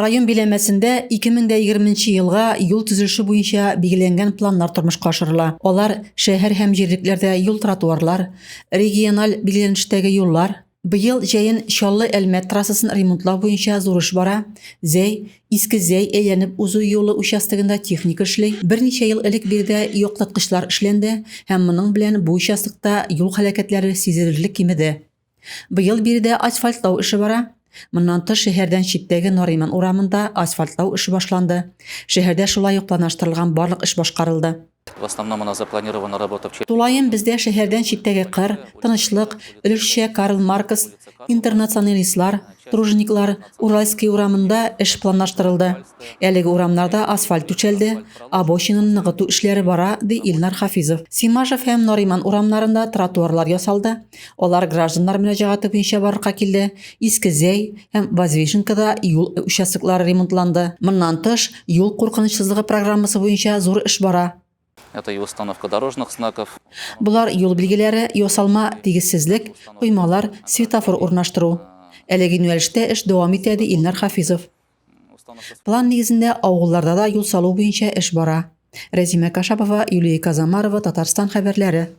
Район биләмәсендә 2020 нче елга юл төзелеше буенча билгеләнгән планнар тормышка ашырыла. Алар, шәһәр һәм җирлекләрдә юл-тротуарлар, региональ билгеләнештәге юллар. Быел җәен Чаллы-Әлмәт трассасын ремонтлау буенча зур эш бара. Зәй, Иске Зәй әйләнеп узу юлы участогында техника эшли. Берничә ел элек биредә яктырткычлар эшләнде һәм моның белән бу участокта юл һәлакәтләре сизелерлек кимеде. Быел биредә асфальтлау эше бара. Моннан тыш, шәһәрдән читтәге Нариман урамында асфальтлау эше башланды. Шәһәрдә шулай ук планлаштырылган барлык эш башкарылды. В основном у нас запланирована работа в Тулаем бездә шәһәрдән читтәге Кыр, Тынычлык, өлешчә Карл Маркс, Интернационалистлар, Тружениклар, Уральский урамында эш планлаштырылды. Әлеге урамнарда асфальт түшәлде, обочинаны ныгыту эшләре бара, ди Илнар Хафизов. Симашев һәм Нариман урамнарында тротуарлар ясалды. Алар гражданнар мөрәҗәгате буенча барлыкка килде. Иске Зәй һәм Воздвиженкада юл участоклары ремонтланды. Моннан тыш, юл куркынычсызлыгы программасы буенча зур эш бара. Это и установка дорожных знаков. Болар юл билгеләре, ясалма тигезсезлек, коймалар, светофор урнаштыру. Әлеге юнәлештә эш дәвам итә, ди Илнар Хафизов. План нигезендә авылларда да юл салу буенча эш бара. Рәзимә Кашапова, Юлия Казамарова, Татарстан хәбәрләре.